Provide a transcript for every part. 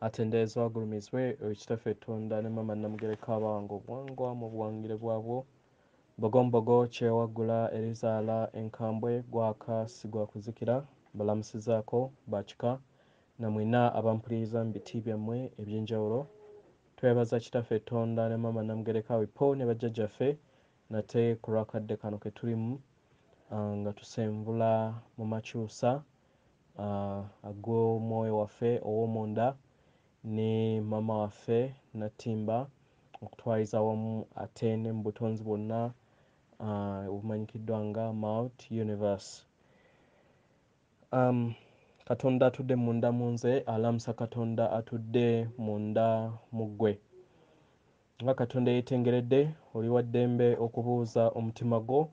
Atenderezebwa agulumizibwe oyo Kitaffe Tonda ne Maama Namugereka abawanga obuwangwa mu buwangire bwabwo. Mbogombogo kyewaggula erizaala enkambwe gwaka si gwa kuzikira. Mbalamusizaako bakika na mwenna abampuliriza mu biti byammwe eby'enjawulo. Twebaza Kitaffe Tonda ne Maama Namugereka Wipo ne bajjajjaffe nate ku lw'akadde kano ke tulimu nga tusenvula mu makyusa ag'omwoyo waffe ow'omunda ne maama waffe Nattimba okutwaliza awamu ate ne mu butonzi bwonna obumanyikiddwa nga Mount Universe. Katonda atudde munda mu nze alamusa Katonda atudde munda mu ggwe. Nga Katonda yeetengeredde, oli wa ddembe okubuuza omutima gwo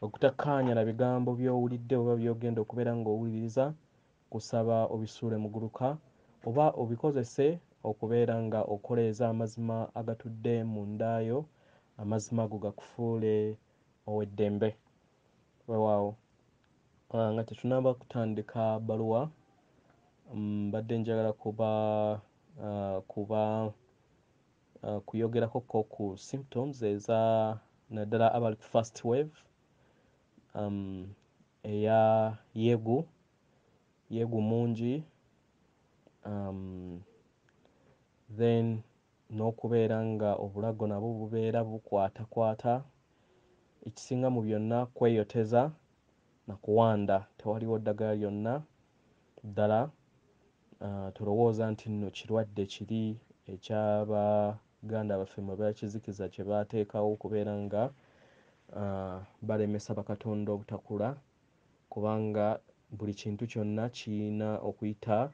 ogutakkaanya na bigambo by'owulidde oba by'ogenda okubeera ng'owuliriza, kusaba obisuule muguluka oba obikozese okubeera nga okoleeza amazima agatudde munda yo, amazima ago gakufuule ow'eddembe. Weewaawo. Nga tetunnaba kutandika bbaluwa, mbadde njagala kuba kuba kuyogerako ko ku symptoms eza naddala abali ku first wave eya yeegu, yeegu mungi, then n'okubeera nga obulago nabwo bubeera bukwatakwata. Ekisinga mu byonna kweyoteza na kuwanda, tewaliwo ddagala lyonna ddala. Tolowooza nti nno kirwadde kiri eky'abaganda baffe mwe bakizikiza kye baateekawo okubeera nga balemesa bakatonda obutakula, kubanga buli kintu kyonna kirina okuyita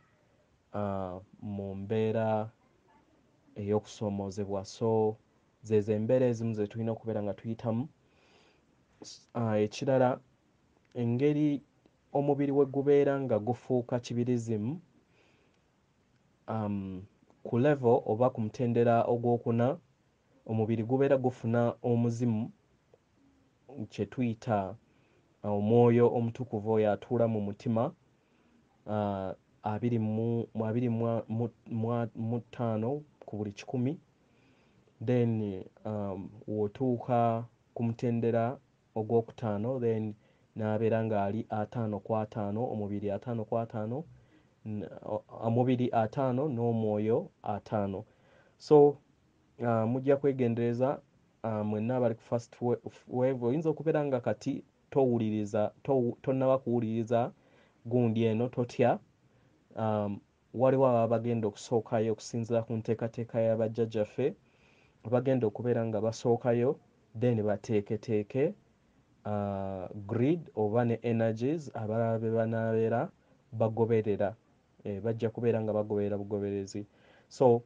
mu mbeera ey'okusoomoozebwa. So zeezo embeera ezimu ze tulina okubeera nga tuyitamu. Ekirala, engeri omubiri we gubeera nga gufuuka kibirizimu, ku level oba ku mutendera ogwokuna, omubiri gubeera gufuna omuzimu kye tuyita omwoyo omutukuvu oyo atuula mu mutima, 25 ku buli 100. Then w'otuuka ku mutendera ogwokutaano, then n'abeera ng'ali 50 ku 50, omubiri 50 ku 50, omubiri 50 n'omwoyo 50. So mujja kwegendereza mwenna abali ku first wave. Oyinza okubeera nga kati towuliriza, tonnaba kuwuliriza gundi eno, totya. Waliwo ababa bagenda okusookayo okusinziira ku nteekateeka y'abajjajjaffe, abagenda okubeera nga basookayo, then bateeketeeke grid oba ne energies abalala be banaabeera bagoberera. Bajja kubeera nga bagoberera bugoberezi. So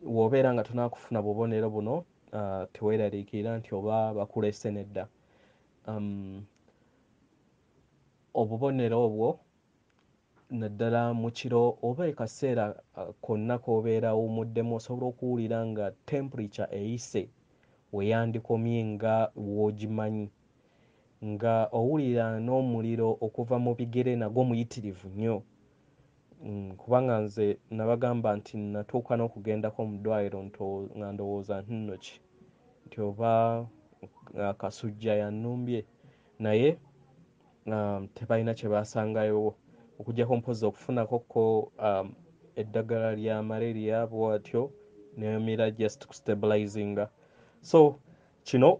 w'obeera nga tonaakufuna bubonero buno, teweeraliikirira nti oba bakulese nedda. Obubonero obwo naddala mu kiro oba ekaseera konna k'obeera owummuddemu, osobola okuwulira nga temperature eyise weyandikomye nga w'ogimanyi, nga owulira n'omuliro okuva mu bigere nagwo muyitirivu nnyo. Kubanga nze nabagamba nti natuuka n'okugendako mu ddwaliro nga ndowooza nti nno ki nti oba kasujja yannumbye, naye tebalina kye baasangayo okuggyako mpozzi okufunako ko eddagala lya malaria bw'atyo nemira just kustabilizinga. So kino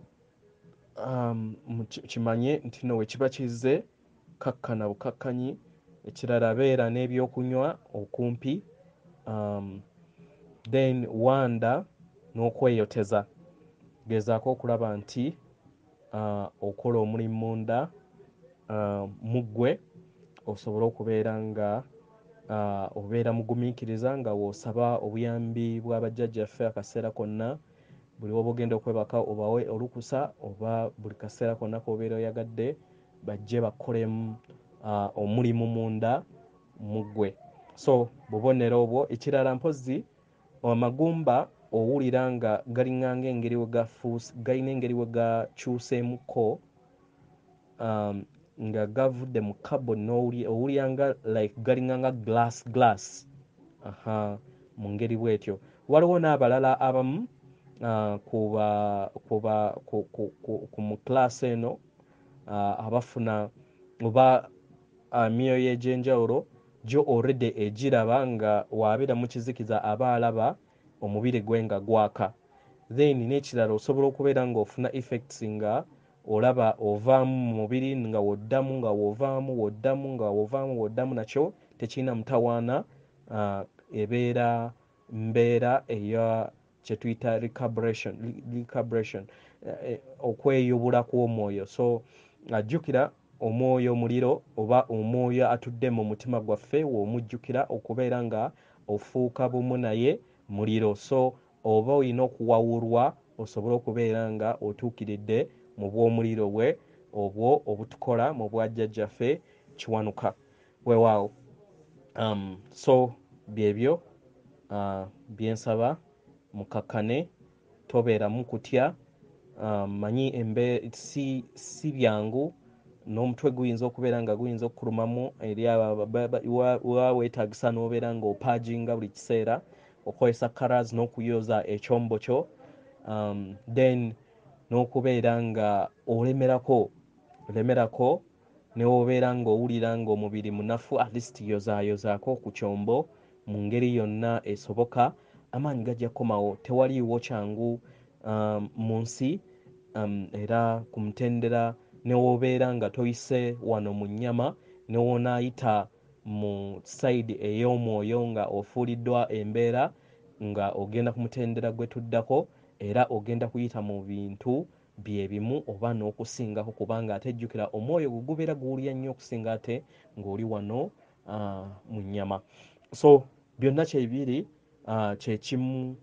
kimanye nti nno we kiba kizze kakkana bukakkanyi. Ekirala, beera n'ebyokunywa okumpi, then wanda n'okweyoteza. Gezaako okulaba nti okola omulimu munda mu ggwe, osobole okubeera nga obeera mugumiikiriza nga w'osaba obuyambi bw'abajjajjaffe akaseera konna. Buli w'oba ogenda okwebaka obawe olukusa, oba buli kaseera konna k'obeera oyagadde bajje bakolemu omulimu munda mu ggwe. So bubonero obwo. Ekirala, mpozzi amagumba owulira nga galinganga engeri we galina engeri we gakyuseemukko. nga gavudde mu carbon, owulira nga like galinga nga glass aha, mu ngeri bwetyo. Waliwo n'abalala abamu ku mu class eno abafuna oba emyoyo egy'enjawulo gyo already egiraba nga wabeera mu kizikiza aba alaba omubiri gwe nga gwaka. Then n'ekirala osobola okubeera ng'ofuna effects nga olaba ovaamu mu mubiri nga woddamu, nga wovaamu woddamu, nga wovaamu woddamu, nakyo tekirina mutawaana. Ebeera mbeera eya kye tuyita recalibration, okweyubula kw'omwoyo. So ajjukira omwoyo muliro oba omwoyo atudde mu mutima gwaffe, w'omujjukira okubeera nga ofuuka bumu naye muliro. So oba olina okuwawulwa osobole okubeera nga otuukiridde mu bw'omuliro bwe obwo obutukola mu bwajjajjaffe Kiwanuka. Weewaawo. So byebyo byensaba mukakkane, tobeeramu kutya. Manyi si byangu, n'omutwe guyinza okubeera nga guyinza okukulumamu eri wa weetaagisa n'obeera ng'opaaginga buli kiseera, okozesa colours n'okuyoza ekyombo kyo, then n'okubeera nga olemerako ne wobeera ng'owulira ng'omubiri munafu, at least yozaayozaako ku kyombo mu ngeri yonna esoboka, amaanyi gajja kukomawo. Tewaliiwo kyangu mu nsi, era ku mutendera ne wobeera nga toyise wano mu nnyama, ne woonaayita mu sayidi ey'omwoyo nga ofuuliddwa embeera nga ogenda ku mutendera gwe tuddako, era ogenda kuyita mu bintu bye bimu oba n'okusingako, kubanga ate jjukira omwoyo gwo gubeera guwulira nnyo okusinga ate ng'oli wano mu nnyama. So byonna kyebiri kyekimu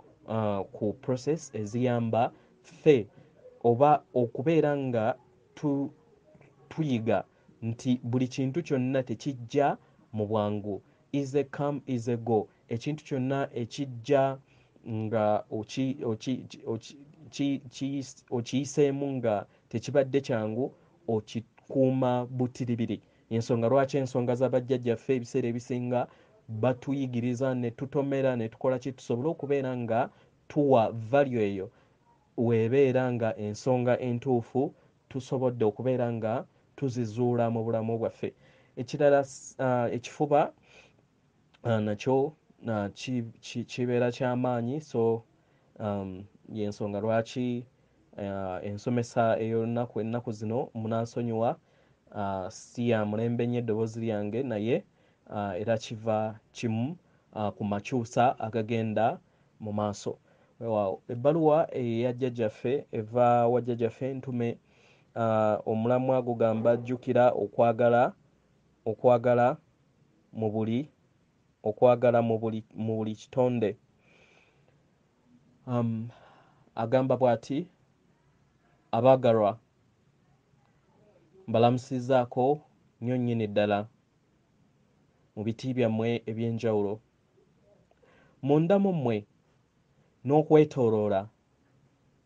ku process eziyamba ffe oba okubeera nga tuyiga nti buli kintu kyonna tekijja mu bwangu. Is a come is a go. Ekintu kyonna ekijja nga okiyiseemu nga tekibadde kyangu, okikuuma butiribiri. Ensonga lwaki ensonga z'abajjajjaffe ebiseera ebisinga batuyigiriza ne tutomera ne tukola ki, tusobole okubeera nga tuwa value eyo weebeera nga ensonga entuufu tusobodde okubeera nga tuzizuula mu bulamu bwaffe. Ekirala ekifuba nakyo kibeera kyamaanyi. So yensonga lwaki ensomesa ey'olunaku ennaku zino munansonyiwa, si ya mulembe nnyo eddoboozi lyange, naye era kiva kimu ku makyusa agagenda mu maaso. Weewaawo. Ebbaluwa eya jjajjaffe eva wa jjajjaffe Ntume. Omulamwa gugamba jjukira okwagala, okwagala mu buli, okwagala mu buli kitonde. Agamba bw'ati: abaagalwa, mbalamusizzaako nnyo nnyini ddala mu biti byammwe eby'enjawulo. Munda mu mmwe n'okwetooloola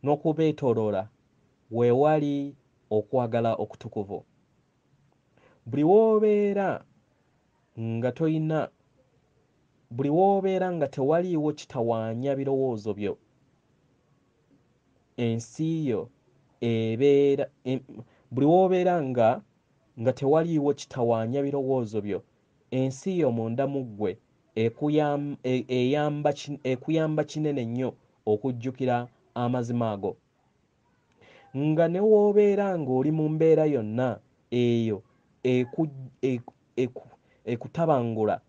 n'okubeetooloola weewali okwagala okutukuvu. Buli w'obeera nga toyina, buli w'obeera nga tewaliiwo kitawaanya birowoozo byo, ensi yo ebeera, buli w'obeera nga tewaliiwo kitawaanya birowoozo byo, ensi yo munda mu ggwe ekuyamba kinene nnyo okujjukira amazima ago. Nga ne w'obeera ng'oli mu mbeera yonna eyo ekutabangula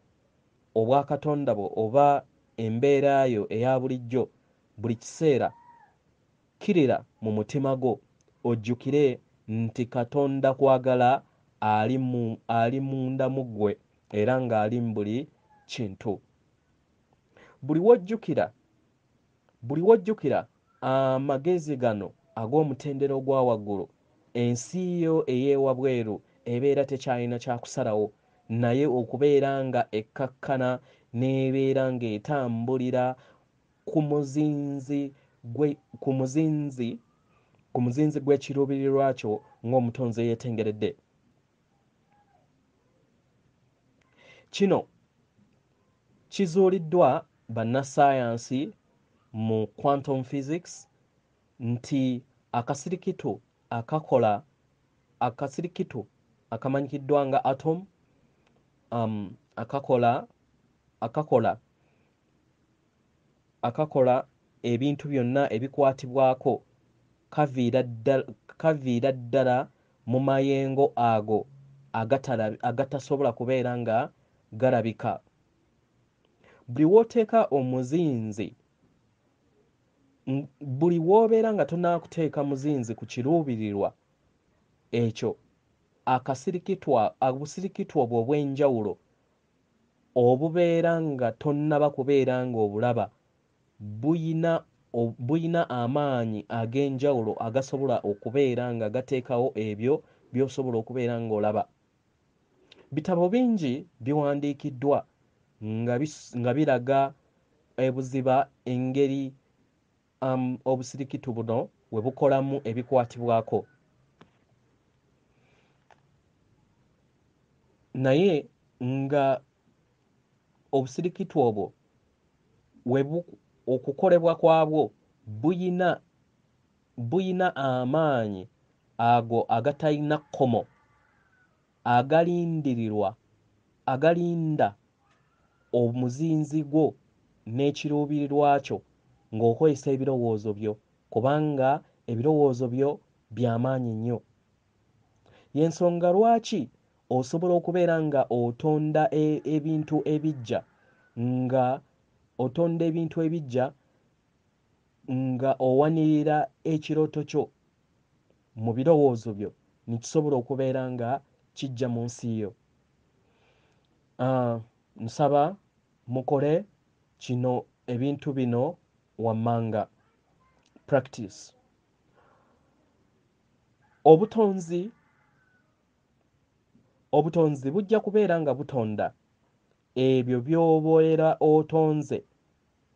obwakatonda bwo oba embeera yo eya bulijjo, buli kiseera kkirira mu mutima gwo ojjukire nti Katonda kwagala ali munda mu ggwe era ng'ali mu buli kintu. Buli w'ojjukira amagezi gano ag'omutendera ogwa waggulu, ensi yo ey'ewabweru ebeera tekyalina kyakusalawo, naye okubeera nga ekkakkana n'ebeera ng'etambulira ku muzinzi gw'ekiruubirirwa kyo ng'omutonzi yeetengeredde. Kino kizuuliddwa bannassaayansi mu quantum physics nti akasirikitu akakola akasirikitu akamanyikiddwa nga atom, akakola ebintu byonna ebikwatibwako kaviira ddala mu mayengo ago agatasobola kubeera nga galabika. Buli w'oteeka omuzinzi, buli w'obeera nga tonnakuteeka muzinzi ku kiruubirirwa ekyo, obusirikitu obwo obw'enjawulo obubeera nga tonnaba kubeera ng'obulaba buyina amaanyi ag'enjawulo agasobola okubeera nga gateekawo ebyo by'osobola okubeera ng'olaba. Bitabo bingi biwandiikiddwa nga biraga ebuziba engeri obusirikitu buno we bukolamu ebikwatibwako. Naye nga obusirikitu obwo okukolebwa kwabwo buyina amaanyi ago agatalina kkomo agalindirirwa, agalinda omuzinzi gwo n'ekiruubirirwa kyo ng'okozesa ebirowoozo byo, kubanga ebirowoozo byo by'amaanyi nnyo. Y'ensonga lwaki osobola okubeera nga otonda ebintu ebiggya, nga otonda ebintu ebiggya nga owanirira ekirooto kyo mu birowoozo byo ne kisobola okubeera nga kijja mu nsi yo. Nsaba mukole kino ebintu bino wammanga. Practice. Obutonzi bujja kubeera nga butonda ebyo by'obeera otonze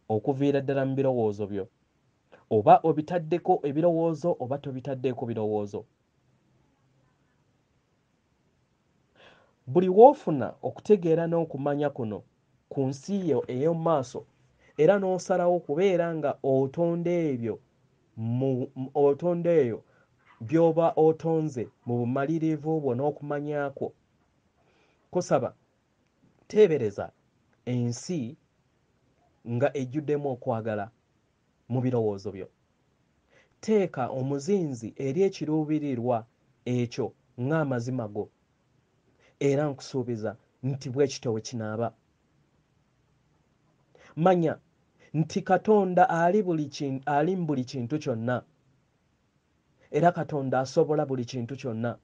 okuviira ddala mu birowoozo byo, oba obitaddeko ebirowoozo oba tobitaddeeko birowoozo. Buli w'ofuna okutegeera n'okumanya kuno ku nsi yo ey'omu maaso, era n'osalawo kubeera nga otonda ebyo otonda eyo by'oba otonze mu bumalirivu bwo n'okumanya kwo, kusaba teebereza ensi nga ejjuddemu okwagala mu birowoozo byo. Teeka omuzinzi eri ekiruubirirwa ekyo ng'amazima go, era nkusuubiza nti bwe kityo bwe kinaaba. Manya nti Katonda ali mu buli kintu kyonna, era Katonda asobola buli kintu kyonna.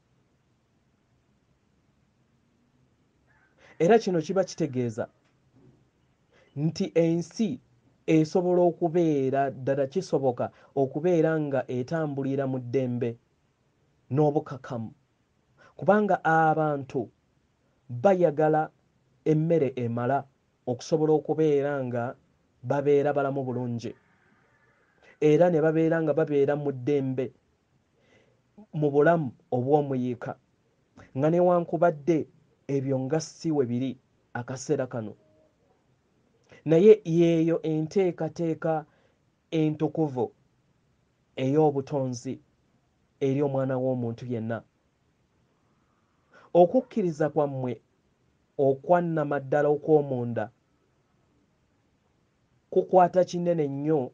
Era kino kiba kitegeeza nti ensi esobola okubeera ddala, kisoboka okubeera nga etambulira mu ddembe n'obukakamu, kubanga abantu bayagala emmere emala okusobola okubeera nga babeera balamu bulungi, era ne babeera nga babeera mu ddembe mu bulamu obw'omuyiika, nga newankubadde ebyo nga si we biri akaseera kano. Naye yeeyo enteekateeka entukuvu ey'obutonzi eri omwana w'omuntu yenna. Okukkiriza kwammwe okwannamaddala okw'omunda kukwata kinene nnyo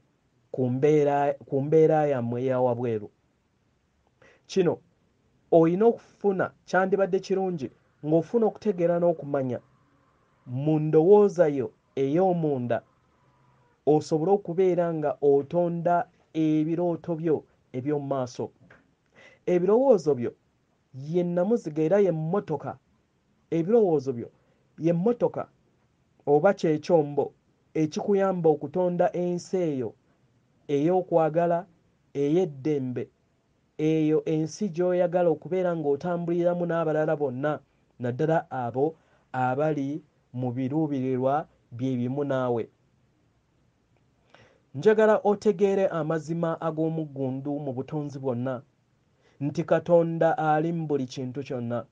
ku mbeera yammwe eya wabweru. Kino olina okufuna, kyandibadde kirungi ng'ofuna okutegeera n'okumanya mu ndowooza yo ey'omunda, osobole okubeera nga otonda ebirooto byo eby'omu maaso. Ebirowoozo byo ye nnamuziga era ye mmotoka. Ebirowoozo byo ye mmotoka oba kyekyombo ekikuyamba okutonda ensi eyo ey'okwagala, ey'eddembe, eyo ensi gy'oyagala okubeera ng'otambuliramu n'abalala bonna, naddala abo abali mu biruubirirwa bye bimu naawe. Njagala otegeere amazima ag'omuggundu mu butonzi bwonna, nti Katonda ali mu buli kintu kyonna,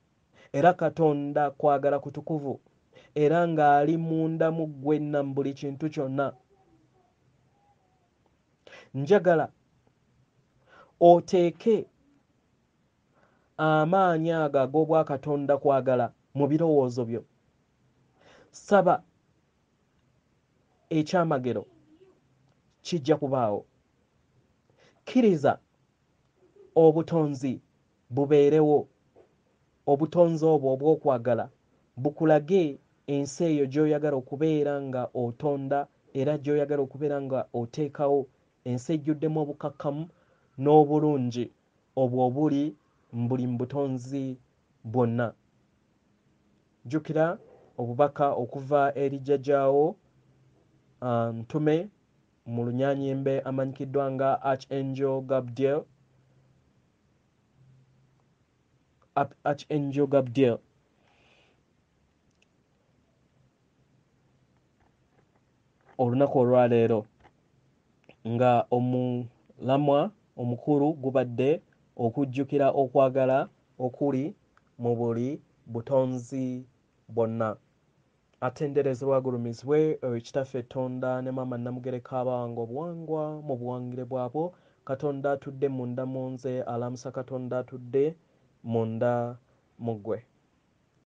era Katonda kwagala kutukuvu, era ng'ali munda mu ggwe na mu buli kintu kyonna. Njagala oteeke amaanyi ago ag'obwakatonda kwagala mu birowoozo byo. Saba ekyamagero kijja kubaawo. Kkiriza obutonzi bubeerewo, obutonzi obwo obw'okwagala bukulage ensi eyo gy'oyagala okubeera nga otonda era gy'oyagala okubeera nga oteekawo, ensi ejjuddemu obukakkamu n'obulungi obwo obuli mu buli mu butonzi bwonna. Jjukira obubaka okuva eri jjajjaawo Ntume mu Lunyanyimbe amanyikiddwa nga Archangel Gabdiel, Archangel Gabdiel. Olunaku olwaleero nga omulamwa omukulu gubadde okujjukira okwagala okuli mu buli butonzi bwonna. Atenderezebwe agulumizibwe oyo Kitaffe Ttonda ne Maama Nnamugereka abawanga obuwangwa mu buwangire bwabwo. Katonda atudde munda mu nze alamusa Katonda atudde munda mu ggwe.